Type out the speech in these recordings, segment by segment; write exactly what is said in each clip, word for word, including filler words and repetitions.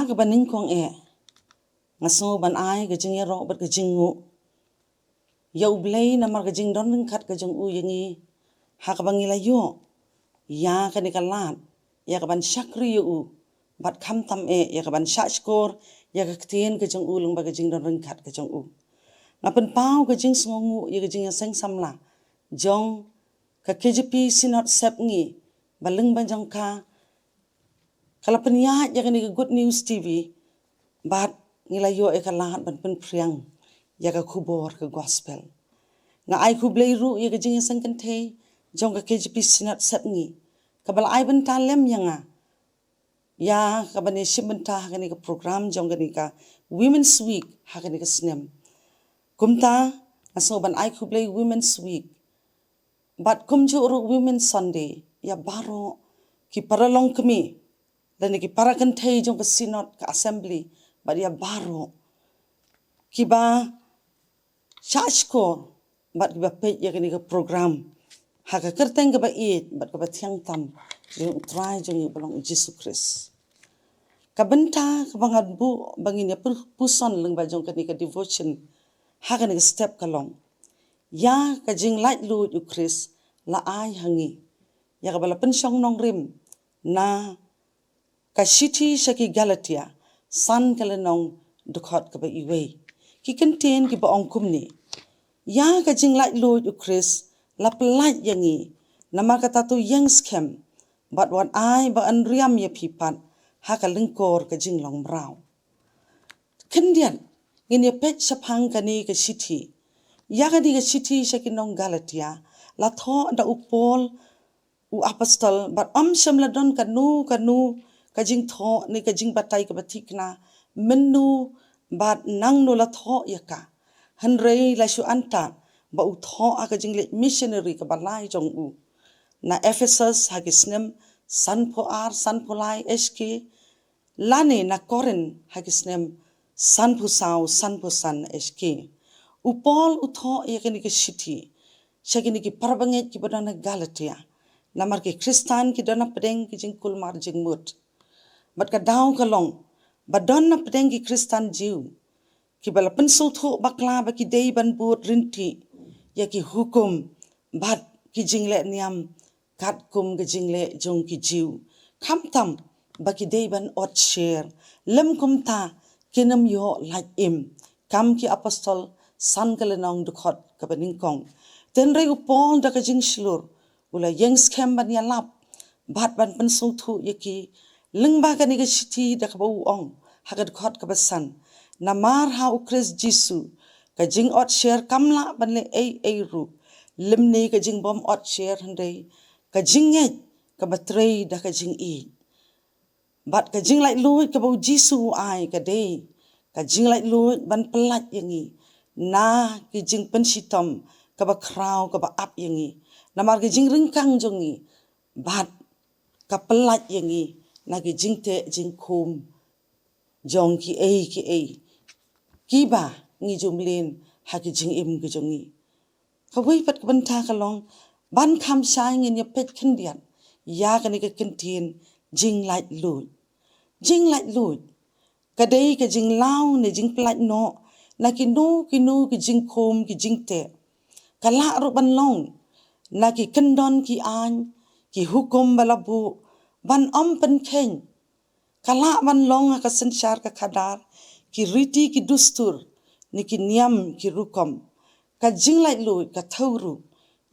kaba nyngkong eh, nga sngew ban ai ka jingïaroh bad ka jingnguh ïa U Blei namar ka jingdon ryngkat ka jong u ïa ngi, ha kaba ngi la ïoh ïa kane ka lad ïa kaban shakri ïa u, bad khamtam eh ïa kaban shahshkor ïa ka ktien ka jong u lyngba ka jingdon ryngkat ka jong u. Nga pynpaw ka jingsngewnguh ïa ka jingïaseng samla jong ka K J P Synod Sepngi, ba lyngba jong ka ka la pynïaid ïa kane ka Good News T V, bad ngi la ïoh ïa ka lad ban pynphriang ïa ka khubor ka gospel. Nga ai khublei ruh ïa ka jingïaseng kynthei jong ka K J P Synod Sepngi, kaba la ai bynta lem ïa nga ïa kaban ïashim bynta ha kane ka program jong kane ka Women's Week ha kane ka snem. Kumta nga sngew ban ai khublei Women's Week, bad kumjuh ruh Women's Sunday, ïa baroh ki paralong kmie lane ki para kynthei jong ka Synod, ka Assembly, bad ïa baroh kiba shahshkor bad kiba peit ïa kane ka program ha ka kyrteng kaba ïeit bad kaba thiang tam jong U Trai jong ngi uba long U Jisu Khrist. Ka bynta kaba nga buh ba ngin ïa pur-, puson lyngba jong kane ka devotion ha kane ka step ka long: Ïa ka jinglaitluid U Khrist la ai ha ngi, ïa kaba la pynshong nongrim na ka shithi sha ki Galatia, san ka lynnong, dkhot kaba wei. Ki kyntien kiba ong kumne: Ïa ka jinglaitluid U Khrist la pyllait ïa ngi, namar kata to ïeng skhem, bad wat ai ba yn riam ïa phi pat ha ka lyngkor ka jinglong mraw. Khyndiat ngin ïa peit shaphang kane ka shithi. Ïa kane ka shithi sha ki nong Galatia la thoh da u Paul, u apostol, bad ym shym la don kano kano ka jingthoh ne ka jingbatai kaba thikna mynno bad nangno la thoh ïa ka. Hynrei la shu antad ba u thoh ha ka jingleit missionary kaba lai jong u. Na Ephesus ha ki snem sanphew ar sanphew lai H K, lane na Korinth ha ki snem sanphew saw sanphew san H K. U Paul u thoh ïa kane ka shithi sha kine ki parabangeit kiba don ha Galatia, namar ki Khristan ki don hapdeng ki jingkulmar jingmut. Bad ka daw ka long ba don hapdeng ki Khristan Jiw kiba la pynsngewthuh bakla ba ki dei ban bud ryntih ïa ki hukum bad ki jingleh niam katkum ka jingleh jong ki Jiw, khamtam ba ki dei ban ot sher, lym kumta kin ym ïoh lait im. Kam Ki Apostol san ka lynnong, dkhot kaba nyngkong. Hynrei u Paul da ka jingshlur u la ïeng skhem ban ïalap bad ban pynsngewthuh ïa ki lyngba kane ka shithi, da kaba u ong ha ka dkhot kaba san: Namar ha U Khrist Jisu ka jingot sher kam lah ban leh ei ei ruh, lymne ka jingbym ot sher, hynrei ka jingngeit kaba trei da ka jingïeit. Bad ka jinglaitluid kaba U Jisu u ai ka dei ka jinglaitluid ban pyllait ïa ngi na ki jingpynshitom kaba khraw kaba ap ïa ngi namar ki jingryngkang jong ngi, bad ka pyllait ïa ngi na ki jingteh jingkhum jong kiei kiei kiba ngi ju mlien ha ki jingim ki jong ngi. Kawei pat ka bynta ka long ban kham shai ngin ïa peit khyndiat ïa kane ka kyntien jinglaitluid. Jinglaitluid ka dei ka jinglaw ne jingpyllait noh na kino kino ki jingkhum ki jingteh. Ka lah ruh ban long na ki kyndon ki aiñ, ki hukum ba la buh ban ym pynkheiñ. Ka lah ban long ha ka synshar ka khadar, ki riti ki dustur ne ki niam ki rukom. Ka jinglaitluid ka thew ruh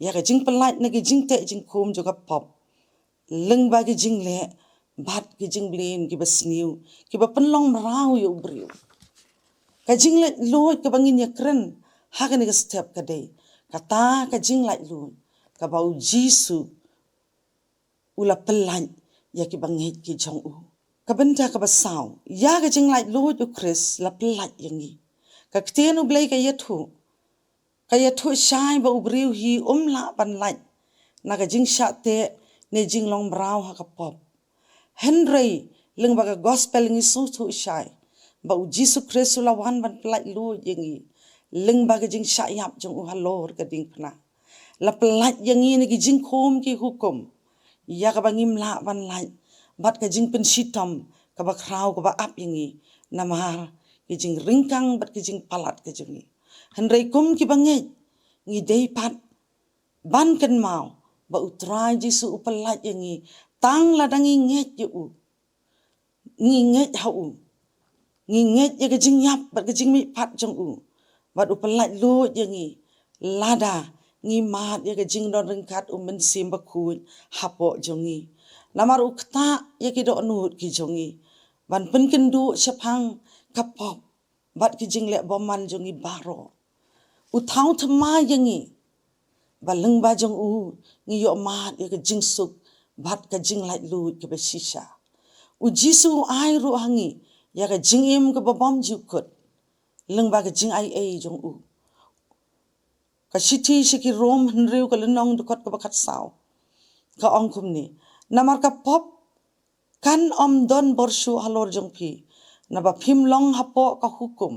ïa ka jingpyllait na ki jingteh jingkhum jong ka pop lyngba ki jingleh bad ki jingmlien kiba sniew kiba pynlong mraw ïa u briew. Ka jinglaitluid kaba ngin ïa kren ha kane ka step ka dei kata ka jinglaitluid kaba U Jisu u la pyllait ïa kiba ngeit ki jong u. Ka bynta kaba saw, ïa ka jinglaitluid U Khrist la pyllait ïa ngi. Ka ktien U Blei ka ïathuh, ka ïathuh shai ba u briew hi um lah ban lait na ka jingshah teh ne jinglong mraw ha ka pop. Hynrei lyngba ka gospel ngi sngewthuh shai ba U Jisu Khrist u la wan ban pyllait luid ïa ngi lyngba ka jingshah ïap jong u halor ka diengphna. La pyllait ïa ngi na ki jingkhum ki hukum ïa kaba ngim lah ban lait bad ka jingpynshitom kaba khraw kaba ap ïa ngi namar ki jingryngkang bad ki jingpalat ka jong ngi. Hynrei kum kiba ngeit, ngi dei pat ban kynmaw ba U Trai Jisu u pyllait ïa ngi tang lada ngi ngeit ïa u. Ngi ngeit ha u. Ngi ngeit ïa ka jingïap bad ka jingmihpat jong u. Bad u pyllait luid ïa ngi lada ngi mad ïa ka jingdon ryngkat U Mynsiem Bakhuid hapoh jong ngi. Namar u ktah ïa ki dohnud ki jong ngi ban pynkynduh shaphang ka pop bad ki jingleh bymman jong ngi baroh. U thaw thymmai ïa ngi ba lyngba jong u ngi ïoh mad ïa ka jingsuk bad ka jinglaitluid kaba shisha. U Jisu u ai ruh ha ngi ïa ka jingim kaba bymjukut lyngba ka jingaiei jong u. Ka shithi sha ki Rom hynriew ka lynnong dkhot kaba khatsaw ka ong kumne: Namar ka pop kan ym don bor shuh halor jong phi, naba phim long hapoh ka hukum,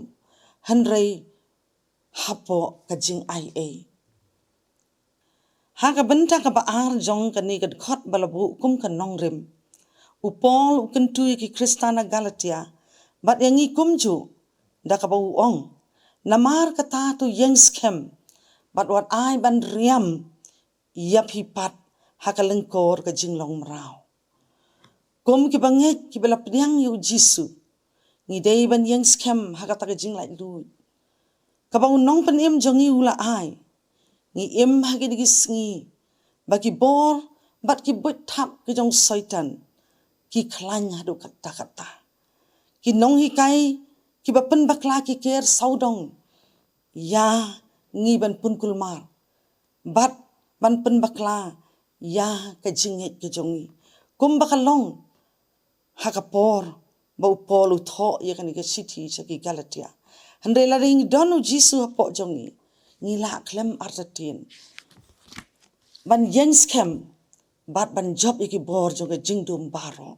hynrei hapoh ka jingaiei. Ha ka bynta kaba ar jong kane ka dkhot ba la buh kum ka nongrim, u Paul u kyntu ïa ki Khristan na Galatia bad ïa ngi kumjuh, da kaba u ong: Namar kata to ïeng skhem bad wat ai ban riam ïa phi pat ha ka lyngkor ka jinglong mraw. Kum kiba ngeit kiba la pdiang ïa u Jisu, ngi dei ban ïeng skhem ha kata ka jinglaitluid kaba u Nongpynim jong ngi u la ai. Ngi im ha kine ki sngi ba ki bor bad ki buit thap ki jong Soitan ki khlaiñ haduh katta katta. Ki nonghikai kiba pynbakla ki ker sawdong ïa ngi ban pynkulmar bad ban pynbakla ïa ka jingngeit ka jong ngi, kumba ka long ha ka por ba u Paul u thoh ïa kane ka shithi sha ki Galatia. Hynrei lada ngi don u Jisu hapoh jong ngi, ngi lah khlem artatien ban ïeng skhem bad ban jop ïa ki bor jong ka jingdum baroh.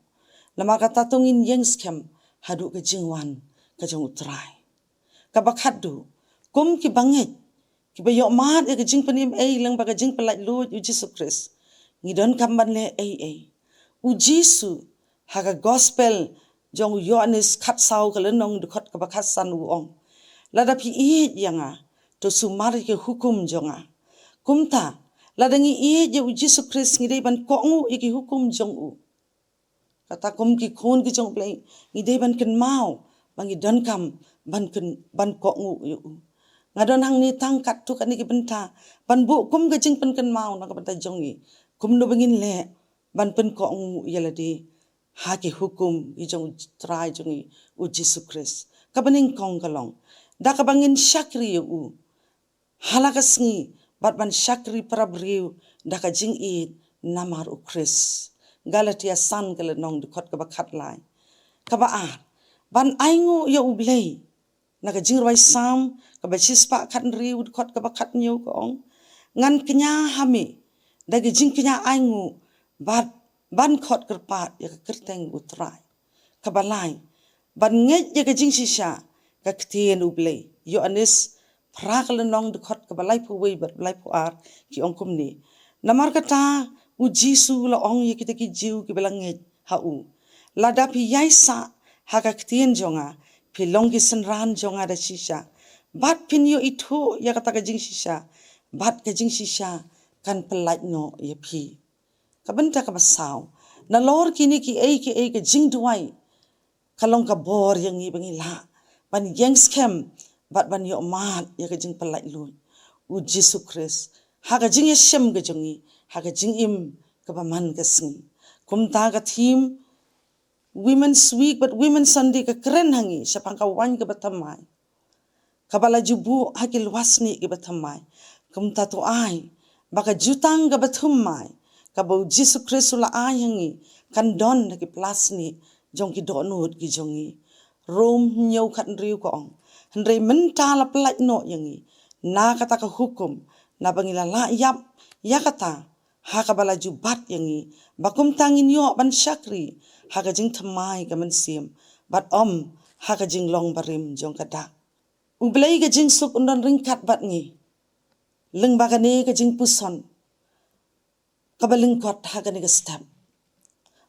Namar kata to ngin ïeng skhem haduh ka jingwan ka jong u Trai. Kaba khatduh, kum kiba ngeit kiba ïoh mad ïa ka jingpynim ei lyngba ka jingpyllait luid u Jisu Khrist, ngi donkam ban leh ei ei. U Jisu ha ka Gospel jong u Ïoannis khatsaw ka lynnong dkhot kaba khatsan u ong: Lada phi ïeit ïa nga, to sumar ïa ki hukum jong nga. Kumta lada ngi ïeit ïa u Jisu Khrist, ngi dei ban kohnguh ïa ki hukum jong u. Kata kum ki khun ki jong u Blei, ngi dei ban kynmaw ba ngi donkam ban kyn, ban kohnguh ïa u. Nga don hangne tang katto katne ki bynta ban buh kum ka jingpynkynmaw na ka bynta jong ngi, kumno ba ngin leh ban pynkohnguh ïa lade ha ki hukum ki jong u Trai jong ngi u Jisu Khrist. Kaba nyngkong ka long da kaba ngin shakri ïa u ha la ka sngi bad ban shakri para briew da ka jingïeit namar u Khrist. Galatia san ka lynnong dkhot kaba khatlai. Kaba ar, ban ainguh ïa u Blei. Na ka jingrwai Salm kaba shispah khathynriew dkhot kaba khathynñiew ka ong: Ngan kñia ha me da ka jingkñia ainguh bad ban khot kyrpad ïa ka kyrteng u Trai. Kaba lai, ban ngeit ïa ka jingshisha ka ktien u Blei. Ïoannis phra ka lynnong dkhot kaba laiphew wei bad laiphew ar ki ong kumne: Namar kata u Jisu u la ong ïa kita ki Jiw kiba la ngeit ha u: Lada phi ïaisah ha ka ktien jong nga, phi long ki synran jong nga da shisha, bad phin ïoh ithuh ïa kata ka jingshisha, bad ka jingshisha kan pyllait noh ïa phi. Ka bynta kaba saw, nalor kine kiei kiei ka jingduwai, ka long ka bor ïa ngi ba ngi lah ban ïeng skhem bad ban ïoh mad ïa ka jingpyllait luid u Jisu Khrist ha ka jingïashem ka jong ngi ha ka jingim kaba man ka sngi. Kumta ka theme Women's Week bad Women's Sunday ka kren ha ngi shaphang ka waiñ kaba thymmai, kaba la ju buh ha ki lwasnieh kiba thymmai. Kumta to ai ba ka jutang kaba thymmai kaba u Jisu Khrist u la ai ha ngi kan don ha ki plasnieh jong ki dohnud ki jong ngi. Rom hynñiew khathynriew ka ong: Hynrei mynta la pyllait noh ïa ngi na kata ka hukum, naba ngi la lah ïap ïa kata ha kaba la ju bat ïa ngi, ba kumta ngin ïoh ban shakri ha ka jingthymmai ka mynsiem, bad ym ha ka jinglong barim jong ka dak. U Blei ka jingsuk un don ryngkat bad ngi lyngba kane ka jingpuson kaba lyngkot ha kane ka step.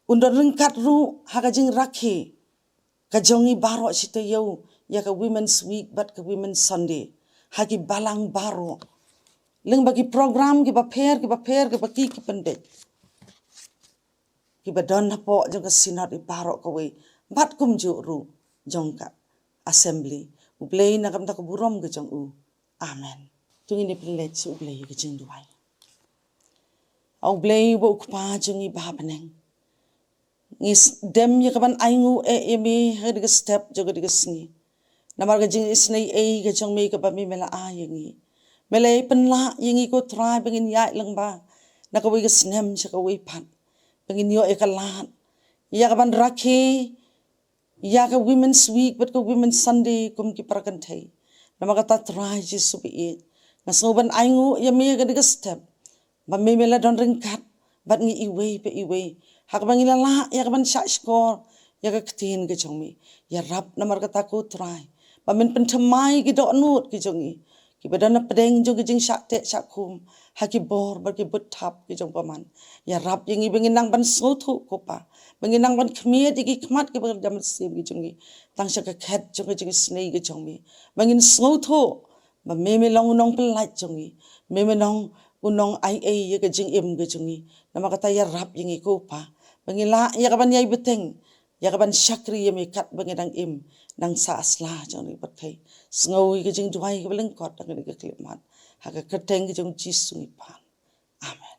Un don ryngkat ruh ha ka jingrakhe ka jong ngi baroh shi taïew ïa ka Women's Week bad ka Women's Sunday ha ki balang baroh. Lyngba ki program kiba pher, kiba pher, kiba ki ki pyndep, kiba don hapoh jong ka Synod i baroh kawei, bad kumjuh ruh jong ka Assembly. U Blei un ai ka bynta ka burom ka jong u. Amen. To ngin ïa pynleit sha U Blei ha ka jingduwai. A U Blei uba u Kpa jong ngi ba ha bneng, ngi sdang ïa kaban ainguh ïa me ha kane ka step jong kane ka sngi. Namar ka jingisynei ei ka jong me kaba me me la ai ïa ngi. Me la pynlah ïa ngi ko Trai ba ngin ïaid lyngba na kawei ka snem sha kawei pat, ba ngin ïoh ïa ka lad ïa kaban rakhe ïa ka Women's Week bad ka Women's Sunday kum ki para kynthei. Namar kata Trai Jisu ba ïeit, nga sngew ban ainguh ïa me ha kane ka step ba me me la don ryngkat bad ngi iwei pa iwei ha kaba ngi la lah ïa kaban shah shkor ïa ka ktien ka jong me. Ïarap namar kata ko Trai ba men pynthymmai ki dohnud ki jong ngi, kiba don hapdeng jong ki jingshah teh shah khum ha ki bor bad ki bud thap ki jong bymman. Ïarap ïa ngi ba ngin nang ban sngewthuh ko Pa, ba ngin nang ban khmied ïa ki khmat kiba kyrjam mynsiem ki jong ngi tang sha ka khet jong ka jingisynei ka jong me, ba ngin sngewthuh ba me me long u nongpyllait jong ngi, me me long u nongaiei ïa ka jingim ka jong ngi. Namar kata ïarap ïa ngi ko Pa ba ngin lah ïa kaban ïai bteng, ïa kaban shakri ïa me katba ngi dang im, nang sah sla jong ngi pat. Sngew ïa ka jingduwai kaba lyngkot ha kane ka khyllipmat, ha ka kyrteng ka jong Jisu ngi pan. Amen.